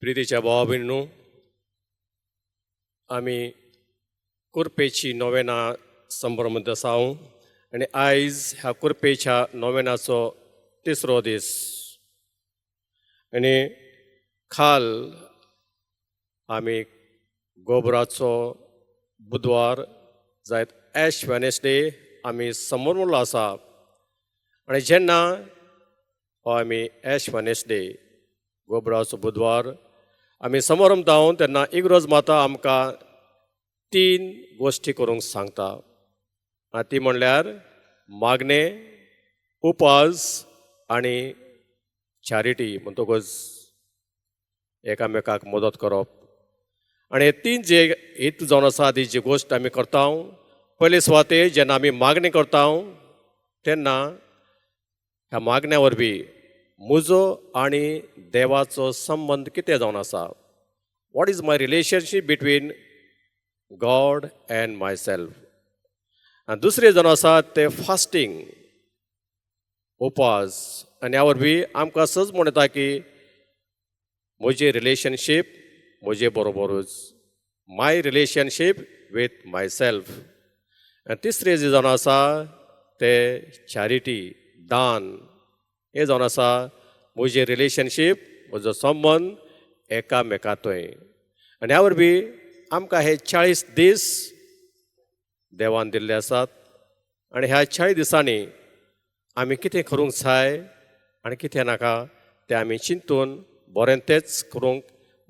प्रितीच्या भावा भयणींनो, आमी कुरपेची नोवेना संभ्रमत आसा आनी आयज ह्या कुरपेच्या नोवेनाचो तिसरो दीस. आनी काल आमी गोबराचो बुधवार जायत एश वेनसडे आमी समोर आसा. आनी जेन्ना हो आमी एश वेनसडे, गोबराचो बुधवार आमी समोरमता तेन्ना इग्रोज माता आमकां तीन गोश्टी करूंक सांगता. आनी ती म्हणल्यार मागणें, उपास आनी चॅरिटी, म्हणटकूच एकामेकाक मदत करप. आनी हे तीन जे हेतू जावन आसा ती जी गोश्ट आमी करता, पयले सुवातेर जेन्ना आमी मागणी करता तेन्ना ह्या मागण्या वरवीं म्हजो आनी देवाचो संबंद कितें जावन आसा, what is my relationship between God and myself. आनी दुसरें जावन आसा तें फास्टींग, उपास. आनी ह्या वरवीं आमकां सहज म्हण येता की म्हजें रिलेशनशीप म्हजे बरोबरूच, my relationship with myself. आनी तिसरें जें जावन आसा तें चॅरिटी, दान. हें जावन आसा म्हजें रिलेशनशीप, म्हजो संबंद एकामेकांतय. आनी ह्या वरवीं आमकां हे 40 दीस देवान दिल्ले आसात आनी ह्या 40 दिसांनी आमी कितें करूंक जाय आनी कितें नाका तें आमी चिंतून बरें तेंच करूंक,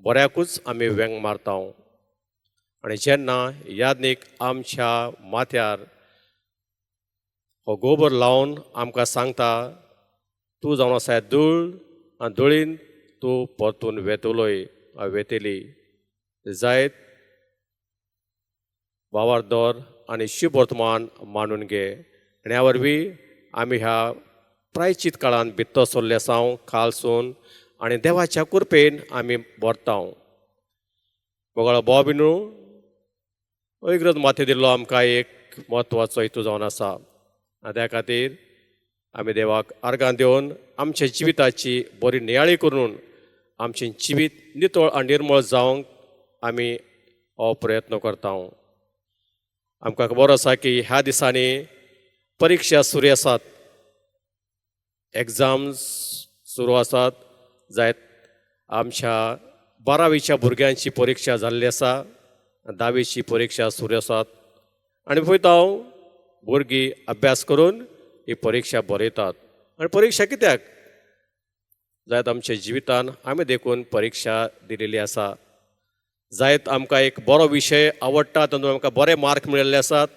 बऱ्याकूच आमी वेंग मारता. आनी जेन्ना यादनीक आमच्या माथ्यार हो गोबर लावन आमकां सांगता, तूं जावन आसा धूळ आनी धुळीन तूं परतून वेतलोय वेतली, जायत वावर दवर आनी शुभ वर्तमान मांडून घे. आनी ह्या वरवीं आमी ह्या प्रायचीत काळान भितर सरले आसा कालसून आनी देवाच्या कृपेन आमी बरता. मोगाळ भाव भयणींनो, इग्रोज माथें दिल्लो आमकां एक म्हत्वाचो हेतू जावन आसा. आनी त्या खातीर आमी देवाक आर्गां दिवन आमच्या जिविताची बरी नियाळी करून आमचें जिवीत नितळ आनी निर्मळ जावंक आमी हो प्रयत्न करता. आमकां खबर आसा की ह्या दिसांनी परिक्षा सुरू आसात, एग्जाम्स सुरू आसात. जायत आमच्या बारावीच्या भुरग्यांची परिक्षा जाल्ली आसा, धावीची परिक्षा सुरू आसात. आनी पळयता हांव भुरगीं अभ्यास करून ही परिक्षा बरयतात. आनी परिक्षा कित्याक जायत आमच्या जिवितान आमी देखून परिक्षा दिलेली आसा. जायत आमकां एक बरो विशय आवडटा, तातूंत आमकां बरे मार्क मेळिल्ले आसात,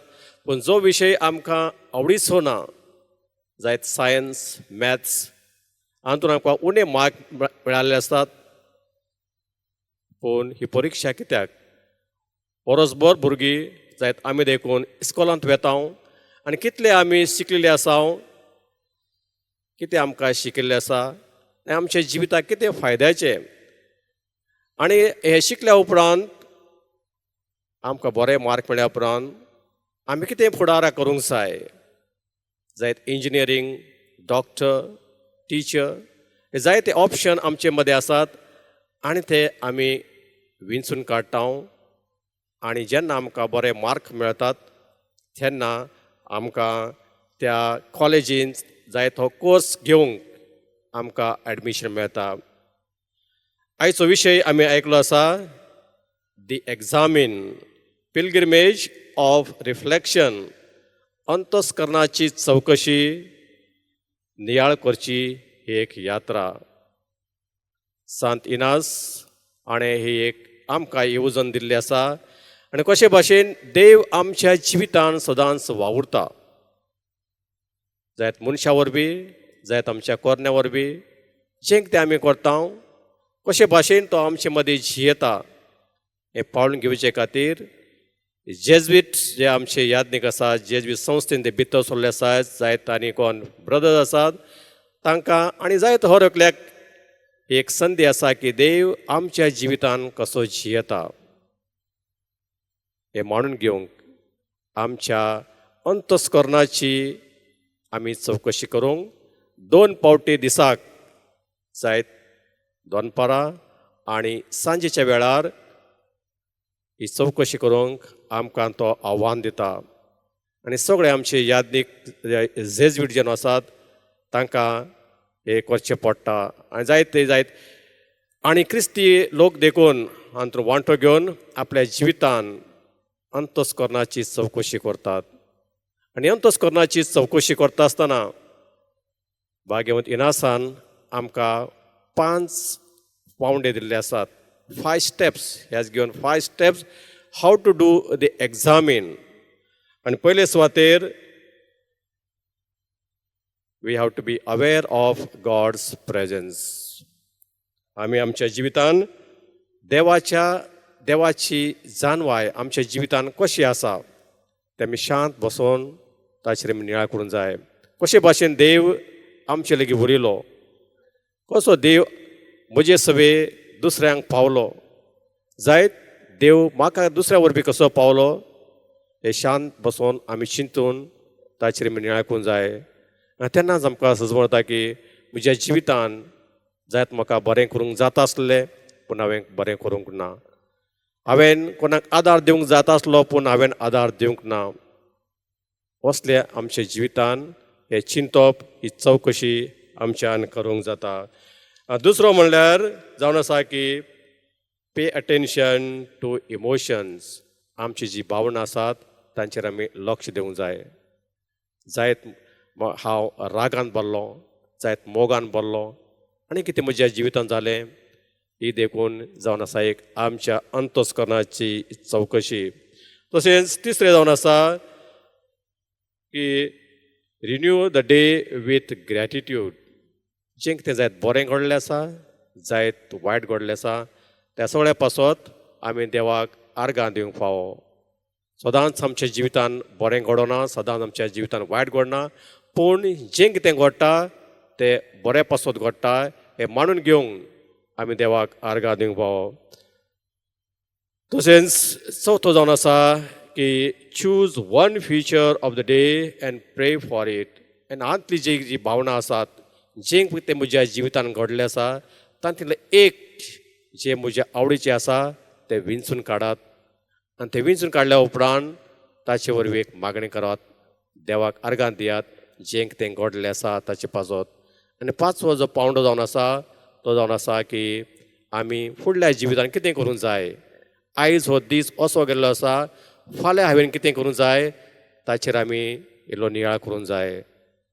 पूण जो विशय आमकां आवडीचो ना, जायत सायन्स, मॅथ्स, हातूंत आमकां उणे मार्क मेळिल्ले आसतात. पूण ही परिक्षा कित्याक? वरसभर भुरगीं जायत आमी देखून इस्कॉलांत वेता आनी कितले आमी शिकलेले आसा, कितें आमकां शिकिल्लें आसा आनी आमच्या जिविताक कितें फायद्याचें. आनी हें शिकल्या उपरांत आमकां बरे मार्क मेळ्ळ्या उपरांत आमी कितें फुडाराक करूंक जाय, जायत इंजिनियरींग, डॉक्टर, टिचर, हे जायते ऑप्शन आमचे मदें आसात आनी ते आमी विंचून काडटा. आनी जेन्ना आमकां बरे मार्क मेळटात तेन्ना आमकां त्या कॉलेजींत जाय तो कोर्स घेवंक आमकां एडमिशन मेळटा. आयचो विशय आमी आयकलो आसा, the Examen, pilgrimage of reflection, अंतस्करणाची चवकशी नियाळ करची ही एक यात्रा. सांत इनास हाणें ही एक आमकां येवजण दिल्ली आसा. आनी कशे भाशेन देव आमच्या जिवितान सदांच वावुरता, जायत मनशा वरवीं, जायत आमच्या कोरण्या वरवीं, जें कितें आमी करता, कशे भाशेन तो आमचे मदीं जियेता हें पाळून घेवचे खातीर जेजवीट जे आमचे यादनीक आसात, जेजवीट संस्थेन ते भितर सरले आसात, जायत आनी कोण ब्रदर्स आसात तांकां आनी जायत हर एकल्याक एक संदी आसा की देव आमच्या जिवितान कसो जियेता हें मांडून घेवंक आमच्या अंतस्करणाची आमी चवकशी करूंक दोन पावटी दिसाक, जायत दनपारां आनी सांजेच्या वेळार ही चवकशी करूंक आमकां तो आव्हान दिता. आनी सगळे आमचे यादनीक जेजवीट जेन्ना आसात तांकां हें करचें पडटा. आनी जायते जायत आनी क्रिस्ती लोक देखून हातूंत वांटो घेवन आपल्या जिवितान अंतस्करणाची चवकशी करतात. आनी अंतस्करणाची चवकशी करता आसतना भाग्यवंत इनासान आमकां 5 पावंडे दिल्ले आसात. 5 steps has given 5 steps how to do the examine. आनी पयले सुवातेर we have to be aware of God's presence. आमी आमच्या जिवितान देवाची जाणवाय आमच्या जिवितान कशी आसा तें आमी शांत बसोन ताचेर आमी नियाळ करूंक जाय. कशे भाशेन देव आमचे लागीं उरयलो, कसो देव म्हजे सवे दुसऱ्यांक पावलो, जायत देव म्हाका दुसऱ्या वरवीं कसो पावलो हें शांत बसोन आमी चिंतून ताचेर आमी नियाळ करूंक जाय. आनी तेन्नाच आमकां सजमता की म्हज्या जिवितान जायत म्हाका बरें करूंक जाता आसलें पूण हांवें बरें करूंक ना, हांवें कोणाक आदार दिवंक जाता आसलो पूण हांवें आदार दिवंक ना. असले आमच्या जिवितान हें चिंतप, ही चवकशी आमच्यान करूंक जाता. दुसरो म्हणल्यार जावन आसा की पे अटेन्शन टू इमोशन्स. आमची जी भावनां आसात तांचेर आमी लक्ष दिवंक जाय. जायत हांव रागान भरलो, जायत मोगान भरलो आनी कितें म्हज्या जिवितान जालें ही देखून जावन आसा एक आमच्या अंतस्करणाची चवकशी. तशेंच तिसरें जावन आसा की renew the day with gratitude. जें कितें जायत बरें घडलें आसा, जायत वायट घडलें आसा त्या सगळ्या पासत आमी देवाक आर्गां दिवंक फावो. सदांच आमच्या जिवितान बरें घडना, सदांच आमच्या जिवितान वायट घडना, पूण जें कितें घडटा तें बरें पासत घडटा हें मानून घेवंक आमी देवाक आर्गां दिवंक फावो. तशेंच चवथो जावन आसा की choose one feature of the day and pray for it. आनी हातली जी जी भावनां आसात, जें कितें म्हज्या जिवितान घडलें आसा तातूंतलें एक जें म्हज्या आवडीचें आसा तें विंचून काडात आनी तें विंचून काडल्या उपरांत ताचे वरवीं एक मागणी करात, देवाक आर्गां दियात जें कितें घडलें आसा ताचे पासत. आनी पांचवो जो पावंडो जावन आसा तो जावन आसा की आमी फुडल्या जिवितान कितें करूंक जाय. आयज हो दीस असो गेल्लो आसा, फाल्यां हांवें कितें करूंक जाय ताचेर आमी इल्लो नियाळ करूंक जाय.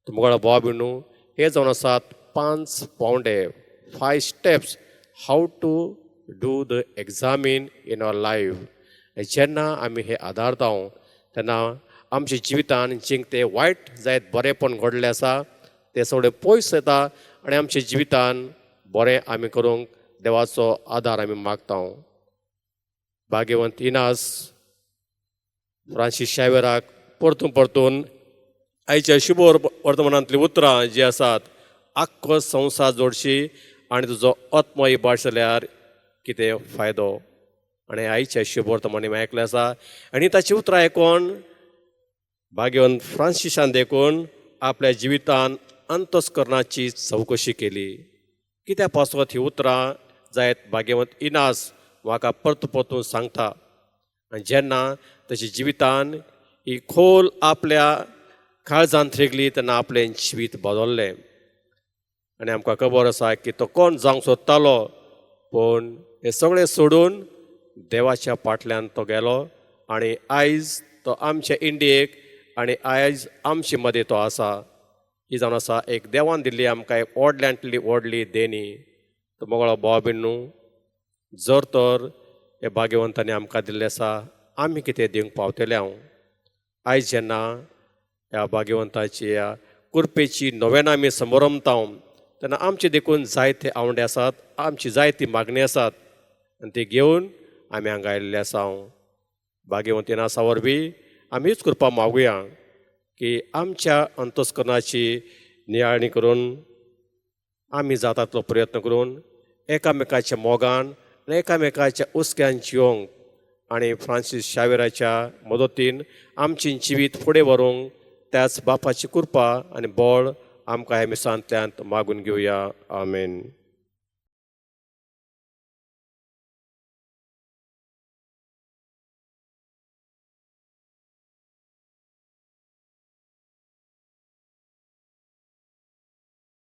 तुमकां भाव भयणू, हे जावन आसात 5 पावंडे, 5 steps how to do the examine in our life. जेन्ना आमी हे आदारता तेन्ना आमच्या जिवितान जें तें वायट जायत बरेंपण घडलें आसा तें सगळें पयस येता आनी आमच्या जिवितान बरें आमी करूंक देवाचो आदार आमी मागता. भाग्यवंत इनास फ्रांसीस शावेराक परतून परतून आयच्या शुभ वर्तमानांतलीं उतरां जीं आसात, आख्खो संवसार जोडशी आनी तुजो आत्मो इबाड जाल्यार कितें फायदो. आनी आयच्या शुभ वर्तमानी आयकलें आसा आनी ताचीं उतरां आयकून भाग्यवंत फ्रांसिसान देखून आपल्या जिवितान अंतस्करणाची चवकशी केली. कित्या पासत ही उतरां जायत भाग्यवंत इनास म्हाका परतून परतून सांगता. आनी जेन्ना ताच्या जिवितान ही खोल आपल्या काळजांत रिगली तेन्ना आपलें जिवीत बदल्लें. आनी आमकां खबर आसा की तो कोण जावंक सोदतालो पूण हें सगळें सोडून देवाच्या फाटल्यान तो गेलो आनी आयज तो आमच्या इंडियेक आनी आयज आमचे मदें तो आसा. ही जावन आसा एक देवान दिल्ली आमकां एक व्हडल्यांतली व्हडली देणी. तो मोगळो भाव भयणू, जर तर हे भाग्यवंतांनी आमकां दिल्लें आसा आमी कितें दिवंक पावतले. हांव आयज जेन्ना ह्या भाग्यवंताची ह्या कुरपेची नोवेनां आमी समरमता तेन्ना आमचे देखून जायते आवंडे आसात, आमची जायती मागणी आसात आनी ती घेवन आमी हांगा आयिल्ले आसा. भाग्यवंत इनासा वरवीं आमीच कृपा मागुया की आमच्या अंतस्करणाची नियाळणी करून आमी जाता प्रयत्न करून एकामेकाच्या मोगान आनी एकामेकाच्या हुस्क्यान जिवंक आनी फ्रांसीस शावेराच्या मदतीन आमचें जिवीत फुडें व्हरूंक त्याच बापाची कृपा आनी बळ आमकां ह्या मिसांतल्यान मागून घेवया. आमेन.